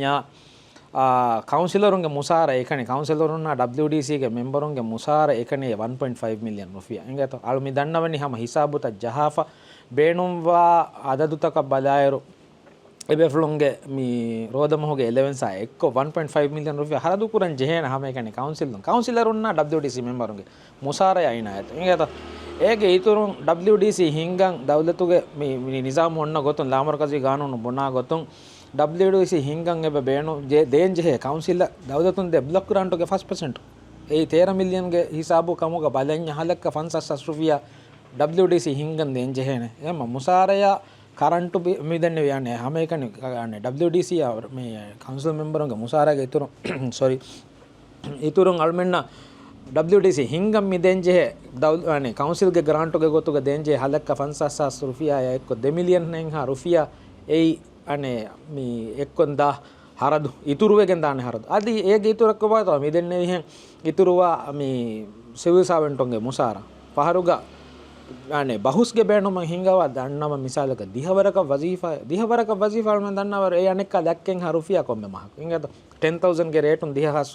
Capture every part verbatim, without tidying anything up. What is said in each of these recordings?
އާ، ކައުންސިލަރުންގެ މުސާރަ އެކަނި، ކައުންސިލަރުންނާ ޑަބްލިއުޑީސީގެ މެމްބަރުންގެ މުސާރަ އެކަނި ވަން ޕޮއިންޓް ފައިވް މިލިއަން ރުފިޔާ. އިނގޭތޯ؟ އަޅު މި ދަންނަވަނީ ހަމަ ހިސާބުތައް ޖަހާފަ ބޭނުންވާ އަދަދުތަކަށް ބަލާއިރު، އެބޭފުޅުންގެ މި ރޯދަމަހުގެ އެލަވެންސާ އެއްކޮށް ވަން ޕޮއިންޓް ފައިވް މިލިއަން ރުފިޔާ ހަރަދު ކުރަން ޖެހޭނެ ހަމައެކަނި ކައުންސިލުން، ކައުންސިލަރުންނާ ޑަބްލިއުޑީސީ މެމްބަރުންގެ މުސާރަޔާ އިނާޔަތު. އިނގޭތޯ؟ އޭގެ އިތުރުން ޑަބްލިއުޑީސީ ހިންގަން ދައުލަތުގެ މި، މި ނިޒާމު އޮންނަ ގޮތުން، ލާމަރުކަޒީ ގާނޫނު ބުނާ ގޮތުން، ޑަބްލިއުޑީސީ ހިންގަން އެބަ ބޭނު-، ޖެ-، ދޭން ޖެހޭ ކައުންސިލަށް ދައުލަތުން ދޭ ބްލޮކް ގްރާންޓުގެ ފަސް ޕަސެންޓް، އެއީ ތޭރަ މިލިއަންގެ ހިސާބު ކަމުގަ ބަލަންޏާ ހަލައްކަ ފަންސާސް ހާސް ރުފިޔާ ޑަބްލިއުޑީސީ ހިންގަން ދޭން ޖެހޭނެ. އެހެންމަ މުސާރަޔާ ކަރަންޓު ބި-، މި ދެންނެވި އަނެ ހަމައެކަނި އަނެ ޑަބްލިއުޑީސީ އާ މި ކައުންސިލް މެމްބަރުންގެ މުސާރަގެ އިތުރު، ސޮރީ، އިތުރުން އަޅުމެންނަށް ޑަބްލިއުޑީސީ ހިންގަން މި ދޭން ޖެހޭ ދައު-، އަނެ ކައުންސިލްގެ ގްރާންޓުގެ ގޮތުގަ ދޭން ޖެހޭ ހަލައްކަ ފަންސާސް ހާސް ރުފިޔާ އެއްކޮށް ދެ މިލިއަން ހާ ރުފިޔާ އެއީ އަނެ މި އެއްކޮން ދާ ހަރަދު، އިތުރުވެގެން ދާނެ ހަރަދު. އަދި އޭގެ އިތުރަށް ކޮބާތޯ މި ދެންނެވިހެން އިތުރުވާ މި ސިވިލް ސާވެންޓުންގެ މުސާރަ ފަހަރުގަ، އަނެ ބަހުސްގެ ބޭނުމަށް ހިންގަވާ ދަންނަވަން މިސާލަކަށް ދިހަވަރަކަށް ވަޒީފާ، ދިހަވަރަކަށް ވަޒީފާ އަޅުމެން ދަންނަވަރު އެ އަނެއްކާ ލައްކައެއްހާ ރުފިޔާ ކޮންމެ މަހަކު. އިނގޭތޯ؟ ޓެން ތައުޒަންޑްގެ ރޭޓުން ދިހަ ހާސް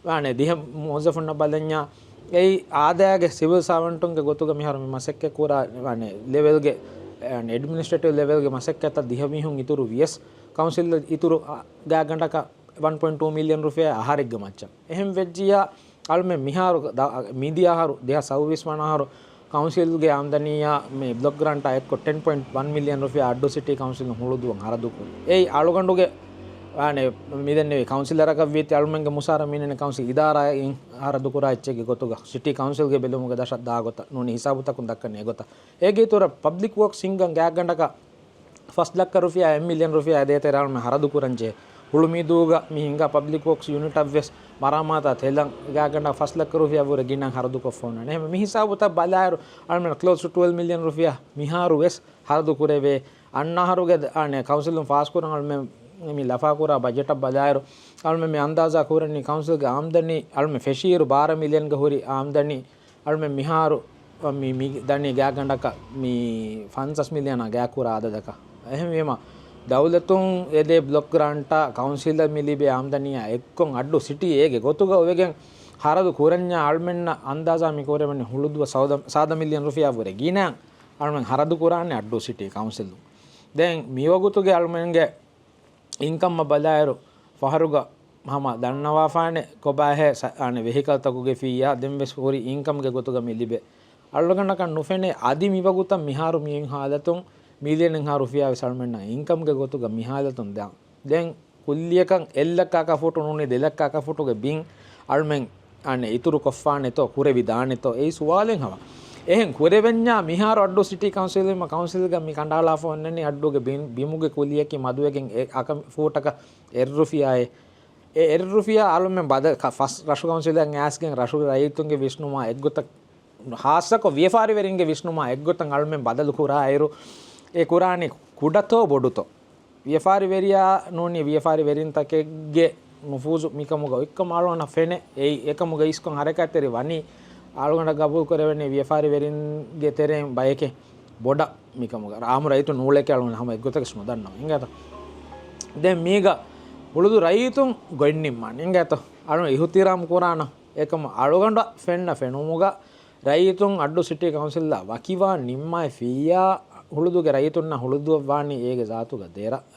އަނެ ދިހަ މުވައްޒަފުންނަށް ބަލަންޏާ، އެއީ އާދައިގެ ސިވިލް ސާވަންޓުންގެ ގޮތުގަ މިހާރު މި މަސައްކަތް ކުރާ، އަނެ ލެވެލްގެ، އަނެ އެޑްމިނިސްޓްރޭޓިވް ލެވެލްގެ މަސައްކަތަށް ދިހަ މީހުން އިތުރު ވިޔަސް، ކައުންސިލް އިތުރު، އަ، ގާތްގަނޑަކަށް ވަން ޕޮއިންޓް ޓޫ މިލިއަން ރުފިޔާ އަހަރެއްގެ މައްޗަށް. އެހެން ވެއްޖިއްޔާ، އަޅުމެން މިހާރު ދަ-، މިދިޔަ އަހަރު، ދެހާސް ސައުވީސް ވަނަ އަހަރު، ކައުންސިލްގެ އާމްދަނީއާ މި ބްލޮކް ގްރާންޓާ އެއްކޮށް ޓެން ޕޮއިންޓް ވަން މިލިއަން ރުފިޔާ އައްޑޫ ސިޓީ ކައުންސިލުން ހުޅުދުވަން ހަރަދު ކުރި. އެއީ އަޅުގަނޑުގެ، އަނެ، މިދެންނެވި ކައުންސިލަރަކަށް ވީތީ އަޅުމެންގެ މުސާރަ މީނެނެ ކައުންސިލް އިދާރާއިން ހަރަދު ކުރާ އެއްޗެއްގެ ގޮތުގަ ސިޓީ ކައުންސިލްގެ ބެލުމުގެ ދަށަށް ދާ ގޮތަށް ނޫނީ ހިސާބުތަކުން ދައްކަނީ އެގޮތަށް. އޭގެ އިތުރަށް ޕަބްލިކް ވޯކްސް ހިންގަން ގާތްގަނޑަކަށް ފަސް ލައްކަ ރުފިޔާ އެއް މިލިއަން ރުފިޔާ ދޭތެރޭ އަޅުމެން ހަރަދު ކުރަން ޖެހޭ. ހުޅުމީދޫގަ މި ހިންގާ ޕަބްލިކް ވޯކްސް ޔުނިޓަށް ވެސް މަރާމާތާ ތެލަން ގާތްގަނޑަށް ފަސް ލައްކަ ރުފިޔާ ވުރެ ގިނަ ހަރަދުކޮށްފަ އޮންނާނެ. އެހެން މި ހިސާބުތައް ބަލާއިރު އަޅުމެން ކްލޯސް ޓު ޓްވެލްވް މިލިއަން ރުފިޔާ މިހާރު ވެސް ހަރަދު ކުރެވޭ. އަންނަ އަހަރުގެ އަނެ ކައުންސިލުން ފާސްކުރަން އަޅުމެން މި ލަފާކުރާ ބަޖެޓަށް ބަލާއިރު އަޅުމެން މި އަންދާޒާ ކުރަނީ ކައުންސިލްގެ އާމްދަނީ އަޅުމެން ފެށިއިރު ބާރަ މިލިއަންގެ ހުރި އާމްދަނީ އަޅުމެން މިހާރު މި، މި ދަނީ ގާތްގަނޑަކަށް މި ފަންސާސް މިލިއަނާ ގާތްކުރާ އަދަދަކަށް. އެހެންވީމަ، ދައުލަތުން އެދޭ ބްލޮކް ގްރާންޓާ ކައުންސިލަށް މި ލިބޭ އާމްދަނީއާ އެއްކޮށް އައްޑޫ ސިޓީ އޭގެ ގޮތުގަ އޮވެގެން ހަރަދު ކުރަންޏާ އަޅުމެންނަށް އަންދާޒާ މި ކުރެވެނީ ހުޅުދުއަށް ސައުދަ، ސާދަ މިލިއަން ރުފިޔާ ވުރެ ގިނަ އަޅުމެން ހަރަދު ކުރާނެ އައްޑޫ ސިޓީ ކައުންސިލުން. ދެން މިވަގުތުގެ އަޅުމެންގެ އިންކަމްއަށް ބަލާއިރު، ފަހަރުގަ ހަމަ ދަންނަވާފާނެ ކޮބާހޭ ސަ-، އަނެ ވެހިކަލްތަކުގެ ފީއާ ދެން ވެސް ހުރި އިންކަމްގެ ގޮތުގަ މި ލިބޭ. އަޅުގަނޑަކަށް ނުފެނޭ އަދި މިވަގުތަށް މިހާރު މި ހާލަތުން މިލިއަނެއްހާ ރުފިޔާ ވެސް އަޅުމެންނަށް އިންކަމްގެ ގޮތުގަ މި ހާލަތުން ދާން. ދެން ކުއްލިއަކަށް އެއްލައްކަ އަކަފުޓު ނޫނީ ދެލައްކަ އަކަފުޓުގެ ބިން އަޅުމެން އަނެ އިތުރު ކޮށްފާނެތޯ، ކުރެވިދާނެތޯ، އެއީ ސުވާލެއް ހަމަ. އެހެން ކުރެވެންޏާ މިހާރު އައްޑޫ ސިޓީ ކައުންސިލްގެ ކައުންސިލްގަ މި ކަނޑައަޅާފަ އޮންނަނީ އައްޑޫގެ ބިން، ބިމުގެ ކުލިއަކީ މަދުވެގެން އެ އަކަ ފޫޓަކަށް އެއްރުފިޔާއެއް. އެ އެއްރުފިޔާ އަޅުމެން ބަދަ-، ކަ-، ފަސް ރަށު ކައުންސިލަށް އައިސްގެން ރަށުގެ ރައްޔިތުންގެ ވިސްނުމާ އެއްގޮތަށް، ހާއްސަކޮށް ވިޔަފާރިވެރިންގެ ވިސްނުމާ އެއްގޮތަށް އަޅުމެން ބަދަލު ކުރާއިރު، އެ ކުރާނީ ކުޑަތޯ ބޮޑުތޯ؟ ވިޔަފާރިވެރިޔާ ނޫނީ ވިޔަފާރިވެރިންތަކެއްގެ ނުފޫޒު މިކަމުގަ އޮތްކަމަށް އަޅުގަނޑަށް ފެނޭ. އެއީ އެކަމުގަ އިސްކޮށް ހަރަކާތްތެރި ވަނީ އަޅުގަނޑަށް ގަބޫލު ކުރެވެނީ ވިޔަފާރިވެރިންގެ ތެރެއިން ބަޔެކޭ ބޮޑަށް މިކަމުގަ. އާއްމު ރައްޔިތުން ނޫޅެކޭ އަޅުގަނޑު ހަމަ އެއްގޮތަކަށް ނުދަންނަވަ. އިނގޭތަ؟ ދެން މީގަ ހުޅުދޫ ރައްޔިތުން ގޮތް ނިންމާނެ. އިނގޭތަ؟ އަޅުގަނޑު އިހުތިރާމް ކުރާނަ. އެކަމަށް އަޅުގަނޑަށް ފެންނަ ފެނުމުގަ ރައްޔިތުން އައްޑޫ ސިޓީ ކައުންސިލްއާ ވަކިވާން ނިންމާފިއްޔާ، ހުޅުދޫގެ ރައްޔިތުންނަށް ހުޅުދުއަށް ވާނީ އޭގެ ޒާތުގަ ދެރަ-،